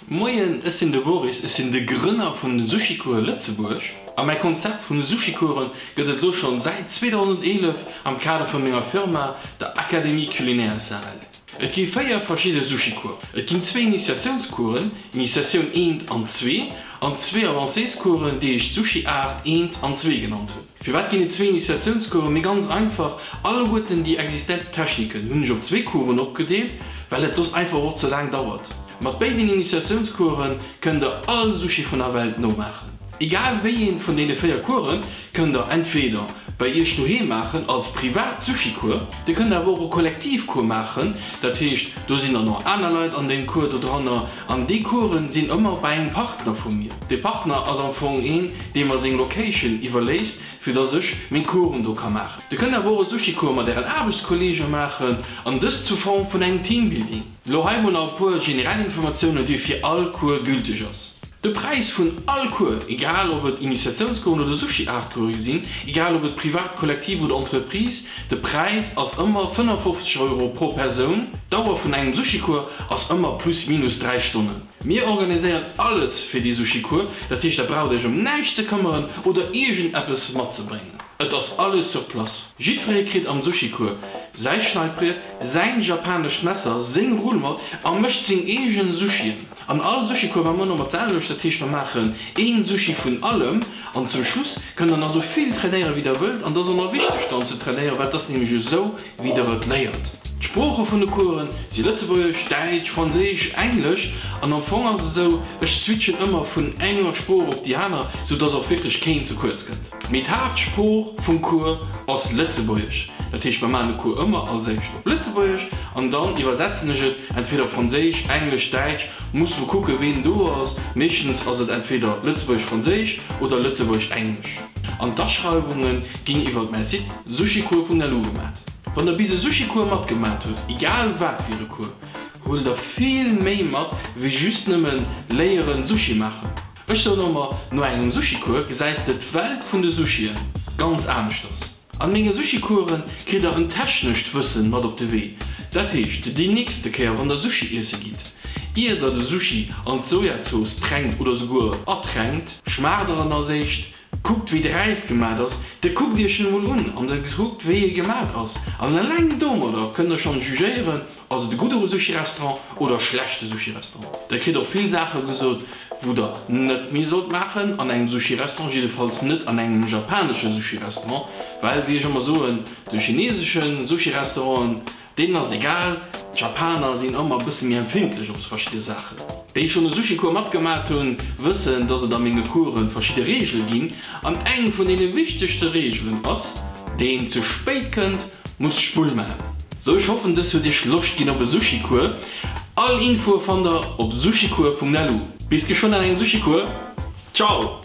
Moien, ech sinn de Boris, ech sinn de Grënner vun Sushikour Lëtzebuerg a mäi Konzept vun Sushikouren gëtt et elo schonn säit 2011 am Kader vun menger Firma, der Académie Culinaire SARL. Et gi 4 verschidde Sushikour. Et ginn zwee Initiatiounscouren, Initiatioun eent an zwee, an zwee Avancéscouren, déi ech Sushi Art eent an zwee genannt hunn. Firwat ginn et zwee Initiatiounscoursen? Mee ganz einfach, alleguerten déi existent Techniken hunn ech op zwee Coursen opgedeelt, well et soss einfach och ze laang dauert. Mat béiden Initiatiounscoursen kënnt der all Sushi vun der Welt nomaachen. Egal wéi een vun deene 4 Coursen kënnt der entweder bei iech doheem maachen als privat Sushi-Cours, dir kënnt awer och e Kollektiv-Cours maachen, dat heescht do sinn dann och aner Leit an deem Cours dodranner an déi Coursen sinn ëmmer bei engem Partner vu mir. Dee Partner ass am Fong een, dee mer seng Location iwwerléisst, fir dass ech meng Coursen do ka maachen. Dir kënnt awer och e Sushi-Cours mat ären Aarbechtskollege maachen an dëst zu Form vun engem Teambuilding. Lo hei mol nach e puer generell Informatiounen, déi fir all Cours gülteg ass. De Präis vun all Cours, egal ob et Initiatiounscoursen oder Sushi-Art-Course sinn, egal ob et privat, kollektiv oder Entreprise, de Präis ass ëmmer 55 Euro pro Persoun. D'Dauer vun engem Sushi-Cours ass ëmmer plus minus 3 Stonnen. Mir organiséieren alles fir dee Sushi-Cours, dat heescht der braucht iech ëm näischt ze këmmeren oder iergend eppes matzebréngen. Et ass alles sur place. Jiddweree kritt am Sushi-Cours säi Schneidbriet, säin japanescht Messer, seng Rull mat a mécht seng eegen Sushien. An all Sushi-Cours maache mer ëmmer d'selwecht, dat heescht mer maachen een Sushi vun allem an zum Schluss kënnt der nach sou vill trainéieren wéi der wëllt an et ass och nach wichteg dann ze trainéieren, well et ass nämlech esou wéi der et léiert. D'Sprooche vun de Coursen si Lëtzebuergesch, Däitsch, Franséisch, Englesch an am Fong ass et esou, ech switchen ëmmer vun enger Sprooch op déi aner, sou dass och wierklech keen ze kuerz kënnt. Mee d'Haaptsprooch vum Cours ass Lëtzebuergesch. Dat heescht, mer maachen de Cours ëmmer als éischt op Lëtzebuergesch an dann iwwersetzen ech et entweder op Franséisch, Englesch, Däitsch, muss mol kucken, ween do ass. Meeschtens ass et entweder Lëtzebuergesch-Franséisch oder Lëtzebuergesch-Englesch. An d'Aschreiwunge ginn iwwert mäi Site sushicours.lu gemat. Wann der bis e Sushi-Cours matgemat hutt, egal wat fir e Cours, huelt der vill méi mat wéi just nëmmen léieren Sushi maachen. Ech soen ëmmer, no engem Sushi-Cours gesäis de d'Welt vun de Sushien ganz aneschters. An menge Sushi-Coursen kritt der en technescht Wëssen mat op de Wee. Dat heescht, déi nächste Kéier wann der Sushi iesse gitt, ier der de Sushi an d'Sojazooss tränkt oder souguer ertränkt, schmaacht der en als éischt, kuckt wéi de Räis gemat ass, de kuckt iech en emol un an da kuckt wéi e gemat ass an eleng domadder kënnt der schonn jugéieren, Ass et e gudde Sushi-Restaurant oder e schlechte Sushi-Restaurant? Der kritt och vill Saache gesot, wou der net méi sollt maachen an engem Sushi-Restaurant, jiddefalls net an engem japanesche Sushi-Restaurant, well, wéi ech ëmmer soen, de chinesesche Sushi-Restauranten, deenen ass et egal, d'Japaner sinn ëmmer e bësse méi empfindlech op sou verschidde Saachen. Déi schonn e Sushi-Cours matgemat hunn, wëssen, dass et a menge Coursen verschidde Reegele ginn, an eng vun deene wichtegste Reegelen ass, Deen ze spéit kënnt, Muss Spull maan. Sou ech hoffen dës huet iech Loscht ginn op e Sushi Cours. All Infoe fannt der op sushicours.lu. Bis geschwënn an engem Sushi Cours. Ciao!